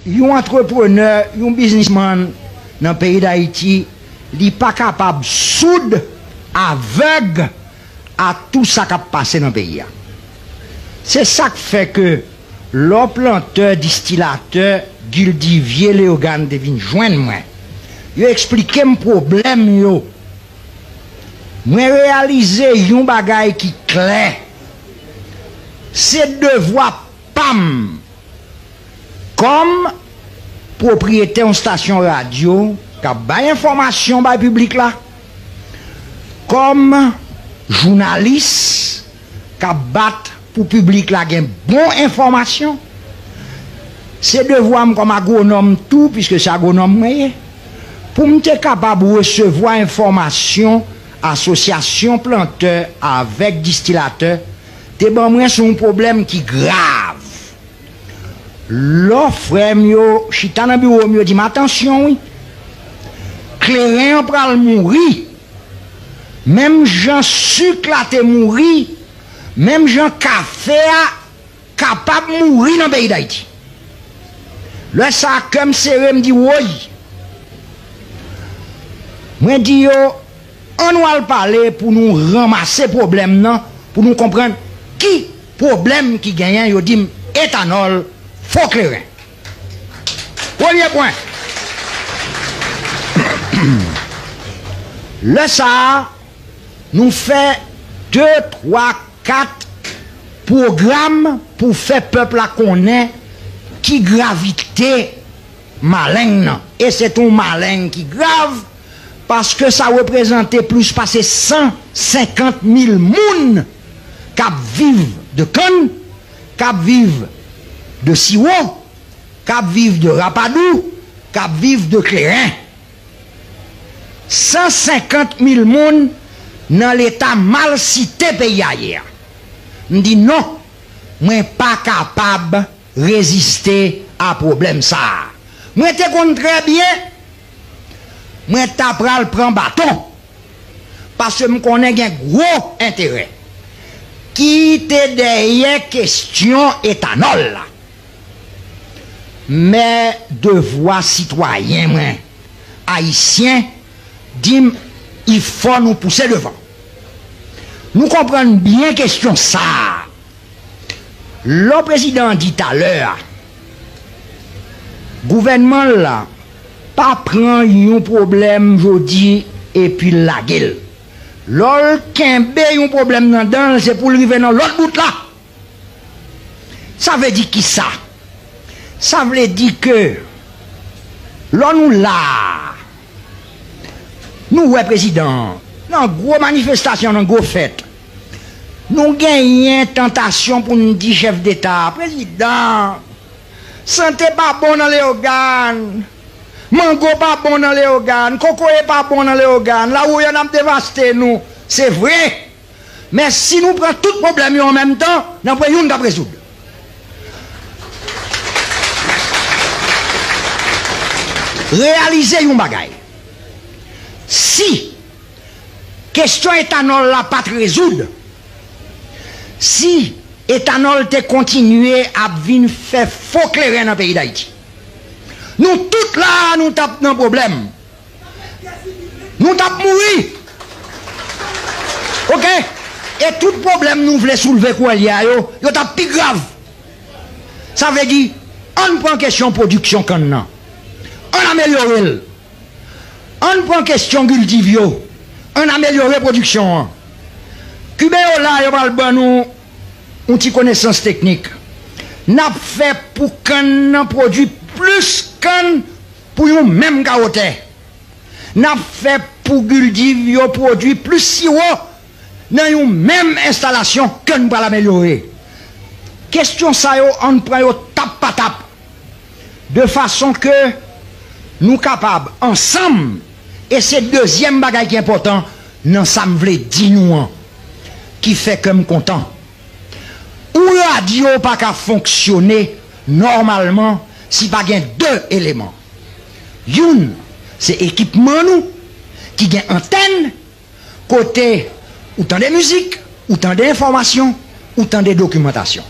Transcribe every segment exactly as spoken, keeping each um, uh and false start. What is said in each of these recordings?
Yon antreprenè, yon biznismann nan peyi Dayiti, li pa kapab soud, avèg a tou sa k ap pase nan peyi a. Se sa k fè ke lò plantè, distilatè, gildivye, Leyogàn te vin jwenn mwen, yo eksplike m pwoblèm yo. Mwen reyalize yon bagay ki klè. Se devwa pa m kòm pwopriyetè yon stasyon radyo k ap bay enfòmasyon bay piblik la, kòm jounalis k ap bat pou piblik la gen bon enfòmasyon, se devwa m kòm agwonòm tou, piske se agwonòm mwen ye, pou m te kapab resevwa enfòmasyon asosyasyon plantè avèk distilatè te ban mwen sou yon pwoblèm ki grav. Lò frè m yo chita nan biwo m, yo di m, "Atansyon wi, kleren an pral mouri. Menm jan sik la te mouri, menm jan kafe a kapab mouri nan peyi Dayiti." Lè sa a, kè m sere, m di, "Woy!" Mwen di yo, "Ann nou al pale pou nou ranmase pwoblèm nan, pou nou konprann ki pwoblèm ki genyen." Yo di m, "Etanòl, fo kleren." Premye pwen. Lè sa a, nou fè de, twa, kat pwogram pou fè pèp la konnen ki gravite maleng nan. E se t on maleng ki grav, paske sa reprezante plis pase san senkant mil moun k ap viv de kann, k ap viv de siwo, k ap viv de rapadou, k ap viv de kleren. San senkant mil moun nan leta malsite peyi a ye a. M di non, mwen pa kapab reziste a pwoblèm sa a. Mwen te konn trè byen, mwen ta pral pran baton, paske m konnen gen gwo enterè ki te dèyè kesyon etanòl la. Men devwa sitwayen mwen, ayisyen, di m, "Il fò nou pouse devan." Nou konprann byen kesyon sa a. Lò prezidan an di talè a, gouvènman l la pa pran yon pwoblèm jodi epi l lage l. Lò l kenbe yon pwoblèm nan dan l, se pou l rive nan lòt bout la. Sa vle di kisa? Sa vle di ke lò nou la a, nou wè prezidan an nan gwo manifestasyon, nan gwo fèt. Nou genyen tantasyon pou n di chèf deta a, "Prezidan, sante pa bon nan Leyogàn, mango pa bon nan Leyogàn, kokoye pa bon nan Leyogàn, lawouya n ap devaste nou." Se vre. Men si nou pran tout pwoblèm yo an menm tan, n ap wè youn k ap rezoud. Reyalize yon bagay. Si kesyon etanòl la pa t rezoud, si etanòl te kontinye ap vin fè fo kleren nan peyi Dayiti, nou tout la a, nou t ap nan pwoblèm. Nou t ap mouri. Oke? E tout pwoblèm nou vle soulve kounye a yo, yo t ap pi grav. Sa vle di, ann pran kesyon pwodiksyon kann nan. Ann amelyore l. Ann pran kesyon kiltiv yo. Ann amelyore pwodiksyon an. Kiben yo la, yo pral ban nou yon ti konesans teknik. N ap fè pou kann nan pwodui plis kann pou yon menm kawo tè. N ap fè pou kiltiv yo pwodui plis siwo nan yon menm enstalasyon ke n pral amelyore. Kesyon sa yo, ann pran yo tap pa tap, de fason ke nou kapab ansanm, e se dezyèm bagay ki enpòtan nan sa m vle di nou an, ki fè kè m kontan. Yon radyo pa ka fonksyone nòmalman si pa gen de eleman. Youn, se ekipman nou ki gen antèn, kote ou tande mizik, ou tande enfòmasyon, ou tande dokimantasyon.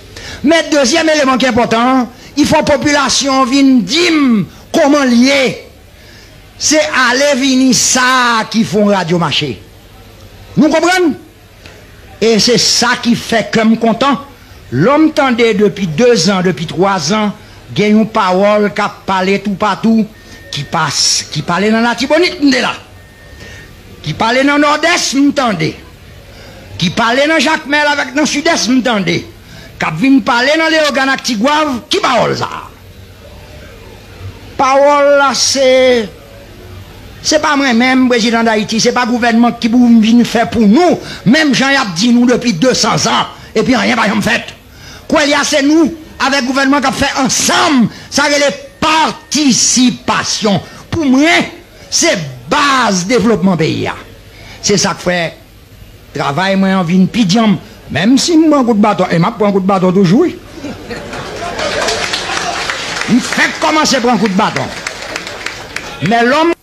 Men dezyèm eleman ki enpòtan an, Il fò popilasyon an vin di m kòman l ye. Se ale vini sa a ki fè yon radyo mache. Nou konprann? E se sa ki fè kè m kontan. Lè m tande depi dezan, depi twazan, gen yon pawòl k ap pale toupatou, ki pa, ki pale nan Latibonit, m te la. Ki pale nan Nòdès, m tande. Ki pale nan Jakmèl avèk nan Sidès, m tande. K ap vin pale nan Leyogàn ak Tigwav, ki pawòl sa a? Pawòl la se, se pa mwen menm, prezidan Dayiti, se pa gouvènman ki pou vin fè pou nou, menm jan y ap di nou depi de san zan, epi anyen pa janm fèt. Kwè li a se nou, avèk gouvènman k ap fè ansanm, sa rele patisipasyon. Pou mwen, se baz devlopman peyi a. Se sa k fè travay mwen an vin pi djanm, menm si m pran kout baton, e m ap pran kout baton toujou, wi. M fèk kòmanse pran kout baton. Men lè m